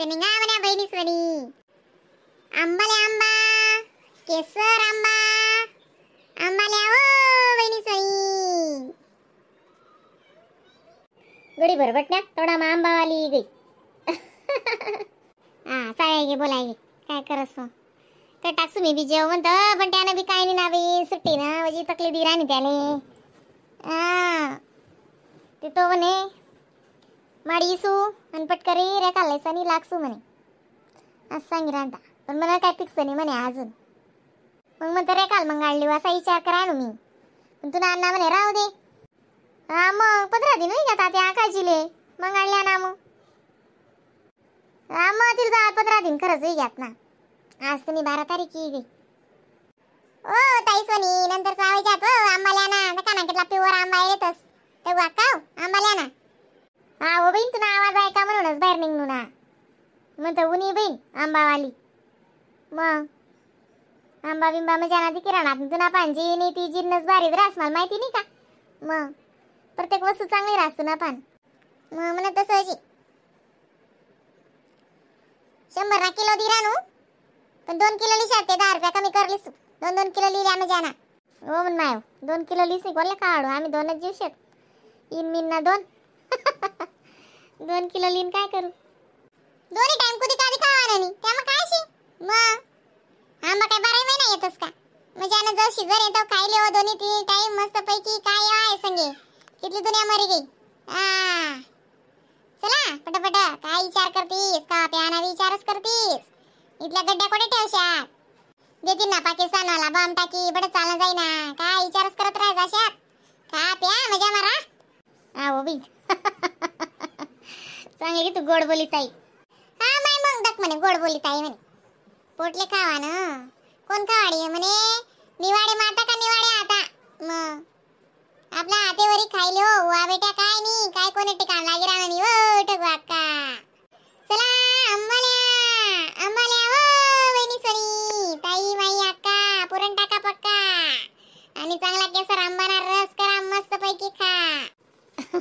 ते निघा म्हण्या बहिणी सोनी. आंबाले आंबा केसर आंबा आंबाले ओ बहिणी सोनी. गडी भरबट ना थोडा मा आंबावाली गई. हा चालेल गे बोलाय गे काय करस मग तर टाकसू मी बी जेव म्हणतं पण त्यानं बी काय नाही ना बाई सुट्टी ना म्हणजे तकली दी राणी त्याले. हा ते तो म्हणे माडी इसू आणि पटकरी रेखाला आणि लागसू म्हणे असं सांगी राहता पण मला काय फिक्स नाही म्हणे अजून. मग म्हणतं रेखाल मग आणली असा विचार करा ना मी पण तुला अण्णा म्हणे राहू दे. हा मग 15 दिन होई का तात्या काळजीले मग आणल्या ना मग. हा मग तिला जा 15 दिन खरंच होई घ्यात ना. आज तुम्ही 12 तारीख येई गई. ओ ताई सोनी नंतर चावायच्यात हो आंबाल्या ना नका ना कितला प्युअर आंबा येतस तेव्हा का आंबाल्या ना. हा हो बहीण तुला आवाज आहे का म्हणूनच बाहेर निघणू ना म्हणतं उनी बहीण आंबावाली. मग आंबा बिंबा म्हणजे ना ती किराणात तुला पाहिजे नाही ती जिन्नस भारीच रास मला माहिती नाही का. मग प्रत्येक वस्तू चांगली रास तुला पान. मग म्हणत तसं 100 ना किलो दी रानू पण 2 किलो लिशात ते 10 रुपया कमी करलीस 2-2 किलो लिहिल्या म्हणजे ना. हो म्हण माय 2 किलो लिस कोणला काढू आम्ही 2च जीव शेत इन मिन ना 2 2 किलो लिन काय करू. दोन्ही टाइम कुदी कादी खावा नाही त्यामुळे काय शी मग आंबा काय 12 महिना येतस का म्हणजे आणि जर सीझन येतो खायले हो दोन्ही तीन टाइम मस्त पैकी काय आहे संगे कितली दुनिया मरी गई. आ चला पटापट काय विचार करतीस का प्याना विचारच करतीस. इथल्या गड्ड्या कोठे ठेवशात देतील ना पाकिस्तानवाला बॉम्ब टाकी बडं चालणं जाईना काय विचारच करत राहायचा अशात खा प्या मजा मारा. हा हो बी चांगली की तू गोड बोली ताई. हा माय मग दक म्हणे गोड बोली ताई म्हणे पोटले खावा ना कोण खावाडी म्हणे निवाडे माता का निवाडे आता मग आपल्या हातेवरी खायले हो वा बेटा काय नाही काय कोणी ठिकाण लागे राहणार नाही हो ठगू अक्का. चला आंबाल्या आंबाल्या हो वहिनी सोनी ताई माई अक्का पुरण टाका पक्का आणि चांगला केसर आंबाना रस करा मस्त पैकी खा.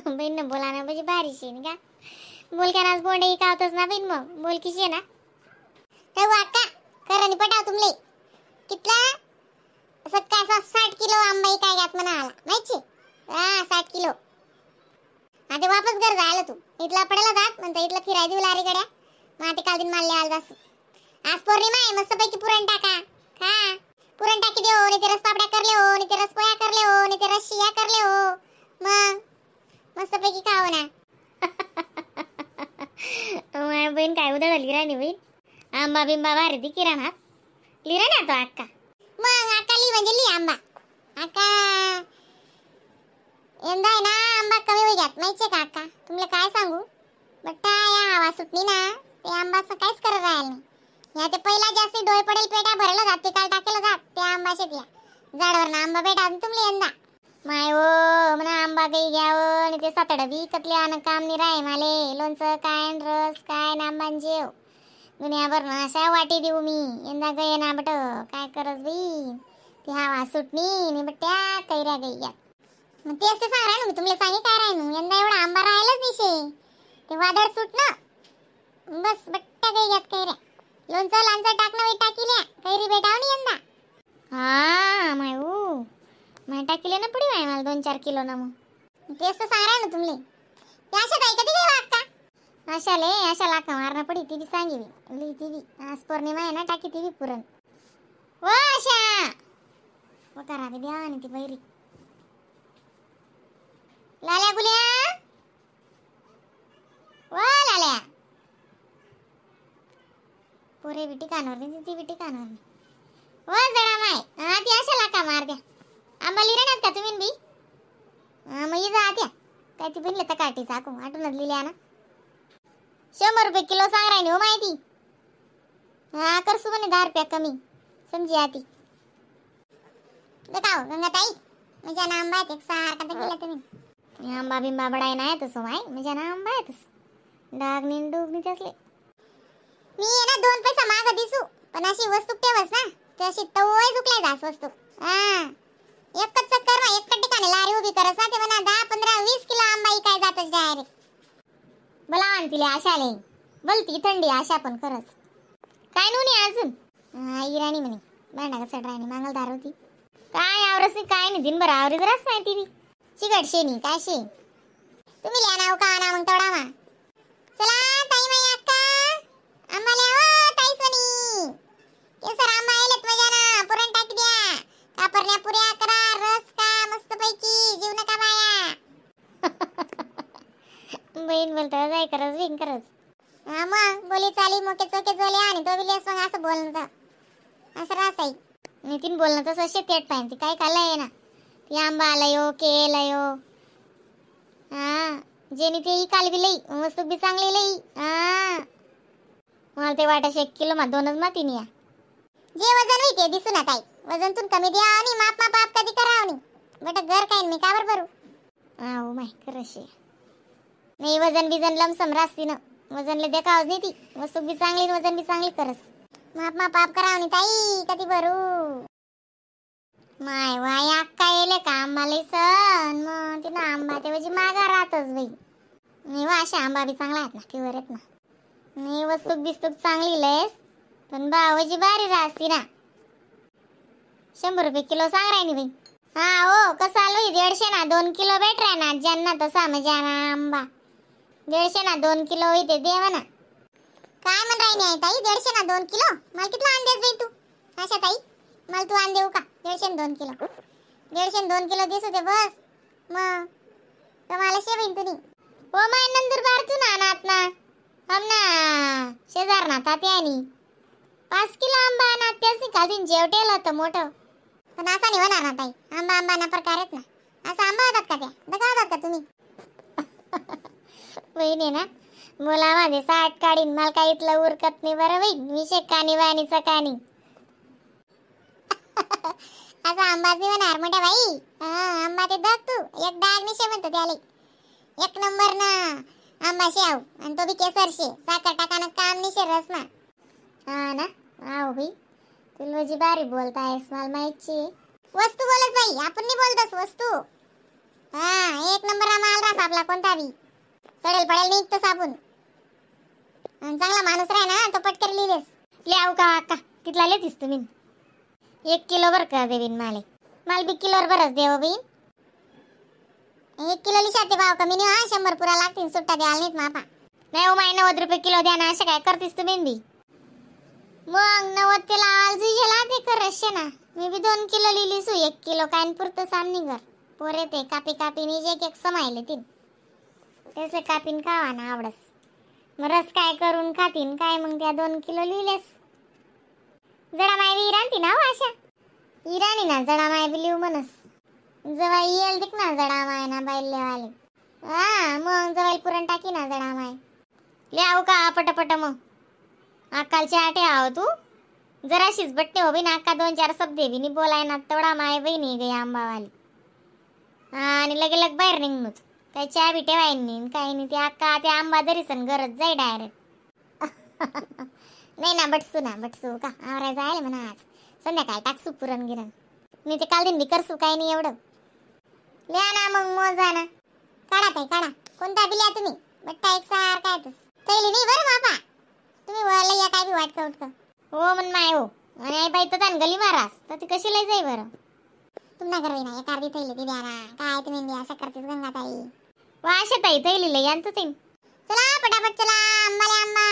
बहीण ना बोला ना म्हणजे भारीशी का बोलक्यानाच बोंडे कावतच ना बहीण मग बोलकीशी आहे ना. ठगू अक्का खरं नाही पटाव तुमले कितला सकाळचा 60 किलो आंबा काय घात म्हणा आला माहिती. हा 60 किलो. हा ते वापस घर जायला तू इथला पडायला जात म्हणता इथला फिराय देऊ लारी गड्या मग ते काल दिन मारले आला जासू. आज पौर्णिमा आहे मस्तपैकी पुरण टाका खा पुरण टाकी देऊ नाही ते रस पापड्या करले हो नाही ते रस पोया करले हो नाही ते रस शिया करले हो मग मस्तपैकी खाओ ना. बहीण काय उधळली राणी बहीण आंबा बिंबा भारी ती किराणात लिरा ना तो अक्का. मग अक्का ली म्हणजे ली आंबा अक्का यंदा आहे ना आंबा कमी होई घ्यात माहितीये का अक्का तुमला काय सांगू बट्टा या हवा सुटणी ना ते आंबाचं काहीच करत राहिलं नाही. या ते पहिला जास्त डोळे पडेल पेटा भरलं जात ते काल टाकेलं जात त्या आंबा शेत या झाडावर ना आंबा भेटा तुमले यंदा. माय हो म्हणा आंबा काही घ्यावं आणि ते सातड बी विकतले आण काम नाही राहे माले लोणचं काय रस काय ना आंबान जेव दुनियाभर ना अशा वाटी देऊ मी यंदा गये ना बट काय करस बाई ती हवा सुटणी आणि बट्ट्या कैऱ्या गई यात. मग तेच ते सांग राहिलो मी तुमले सांगे काय राहिलो यंदा एवढा आंबा राहिलाच नाही शे ते वादळ सुटणं बस बट्ट्या गई यात कैऱ्या लोणचं लांचं टाकणं वही टाकील्या कैरी भेटाव नी यंदा. हा माय हो माय टाकीले ना पडी माय मला 2-4 किलो ना मग तेच तर सांग राहिलो तुमले ते अशा ताई कधी गेला अक्का अशाले अशा लाका मारणं पडी ती बी सांगी ली ती बी आज पौर्णिमा आहे ना टाकी ती बी पुरण. हो अशा व करा बी द्या आणि ती बैरी लाल्या गुल्या व लाल्या पोरे बी ठिकाणावर नाही ती बी ठिकाणावर नाही. व जडा माय हा ती अशा लाका मार द्या आंबा लिरा का तुम्ही बी. हा मग जा त्या काय ती बनले तर काठी चाकू आठवणच लिहिल्या ना 100 रुपये किलो सांग राहिली हो माहिती. हा करसू म्हणे 10 रुपया कमी समजी आती. देखाव गंगाताई म्हणजे ना आंबा एक सारखा तर केला तुम्ही आंबा बिंबा बडाय नाही तसं माय म्हणजे ना आंबा आहे तसं डाग नी डूग नी असले. मी आहे ना 2 पैसा माग दिसू पण अशी वस्तू ठेवस ना ती अशी तवय झुकल्या जास वस्तू. हा एकच चक्कर ना एकच ठिकाणी लारी उभी करस ना ते म्हणा 10, 15, 20 किलो आंबा काय जातच डायरेक्ट. बोला तिले आशाले बोलती थंडी आशा पण खरंच काय नुनी अजून. हा इराणी म्हणे भांडा कसं राणी मांगलदार होती काय आवरस नाही काय नाही दिनभर आवरीच रास नाही ती बी चिकट शेनी काय शे. तुम्ही लिहा नाव का ना मग तेवढा मा. चला ताई माई अक्का आंबा लिहा हो ताई सोनी केसर आंबा आलेत मजाना पुरण टाकी द्या कापरण्या पुऱ्या करा रस का मस्त पैकी जीव नका बाया. बहीण बोलता जाय करस बहीण करस. हा मग बोली चाली मोके चोके जोले आणि तो बिलेस मग असं बोलणं तर असं राहत. नितीन बोलणं तसं शेतेट पाहिजे काय काल आहे ना ती आंबा आलायो केळ आयो हा जेनी ते काल बी लई वस्तू बी चांगली लई. हा मला ते वाटाशे 1 किलो मा दोनच माती या जे वजन होई ते दिसू ना ताई वजन तुम कमी द्या आणि माप माप आप कधी करावं नाही बट घर काय मी कावर भरू. हा हो my खरंशे नाही वजन बिजन लमसम रास्ती ना वजनले देखावच नाही ती वस्तू बी चांगली वजन बी चांगली करस माप माप आप करावं नाही ताई कधी भरू. माय वाय अक्का येले का आंबाले सण मग तिनं आंबा ते म्हणजे मागा राहतच बाई. नाही वा अशा आंबा बी चांगला आहेत ना प्युअर आहेत ना नाही वस्तूक बिस्तूक चांगली लयस पण भावाची बारी राहती ना. 100 रुपये किलो सांग राहिनी बाई. हा हो कसं आलो 150 ना 2 किलो भेट राय ना ज्यांना तसा म्हणजे ना आंबा 150 ना 2 किलो होते देवा ना. काय म्हण राहिनी आहे ताई 150 ना 2 किलो मला कितला अंदाज बाई तू अशा ताई मला तू आण देऊ का 150 2 किलो 150 2 किलो दिसू दे बस मग कमाला शे बहीण तुनी. हो my Nandurbar तू ना नात ना हम ना शेजार ना तात्यानी 5 किलो आंबा ना त्याच निकाल जेवटेल होतं मोठं. पण असा नाही होणार ना ताई आंबा आंबा ना प्रकार आहेत ना असं आंबा होतात का त्या दगा होतात का तुम्ही. बहीण आहे ना मुला माझे 60 काढीन मला काही इथलं उरकत नाही बरं बहीण मी शेकानी वाणी चकानी. असा आंबाच नाही होणार मोठ्या बाई. हा आंबा ते दग तू एक डाग निशे म्हणतो त्याले 1 नंबर ना आंबा शेव आणि तो बी केसर शे साखर टाकानं काम निशे रस ना. हा ना आहो बाई तुला जी बारी बोलतायस मला माहिती. वस्तू बोलत बाई आपण नाही बोलतस वस्तू. हा 1 नंबर माल रास आपला कोणता बी सडेल पडेल निघतो साबून आणि चांगला माणूस राह ना तो पटकन लिहिलेस. लिहाव का अक्का कितला लेतीस तुम्ही 1 किलो बर का देवीन माले माल बी किलोवर बरंच देव बहीण. 1 किलो लिशा ते भाव कमी नाही हा 100 पुरा लागतील सुट्टा द्याल नाहीत मापा. नाही हो my 90 रुपये किलो द्या ना असं काय करतीस तुम्ही बी मग 90 ते लाल जुजेला ते करशे ना मी बी 2 किलो लिहिली सू 1 किलो काय पुरतं सामनी घर पोरे ते कापी कापी नि एक एक समायले तीन त्याचे कापीन खावा ना आवडस मग रस काय करून खातीन काय मग त्या 2 किलो लिहिलेस. जडा माय बी इराणती ना हो आशा इराणी ना जडा माय बी लिहू म्हणस जवा येईल दिक ना जडा माय ना बाईल लेवाले हा मग जवाईल पुरण टाकी ना जडा माय लिहाव का पटपट मग अक्कालच्या आठे आहो तू जराशीच बट्टे हो बी ना अक्का 2-4 शब्दे बी नी बोलाय ना तेवढा माय बहिणी गे आंबावाली. हा आणि लगे लग बाहेर निघणूच काही चहा बी ठेवायन नाही काही नाही ते अक्का ते आंबा धरीसन गरज जाई डायरेक्ट. नाही ना बटसू ना बटसू का आवरायचं आहे म्हणा आज संध्याकाळी टाकसू पुरण गिरण मी ते काल दिन बी करसू काही नाही एवढं. लिहा ना मग मोजा ना काढा ताई काढा कोणता बी लिहा तुम्ही बट्टा एक सारखा येतच थैली नाही बरं बापा तुम्ही वळला या काय बी वाटकं उटकं. हो म्हण माय हो आणि आई बाई तर गली मारास तर ती कशी लय जाई बरं. तुम्हाला करवी ना एक अर्धी थैली ती द्या ना काय तुम्ही बी असं करतेस गंगाताई. वा अशा ताई थैली लई आणतो ते. चला पटापट चला आंबाले आंबा.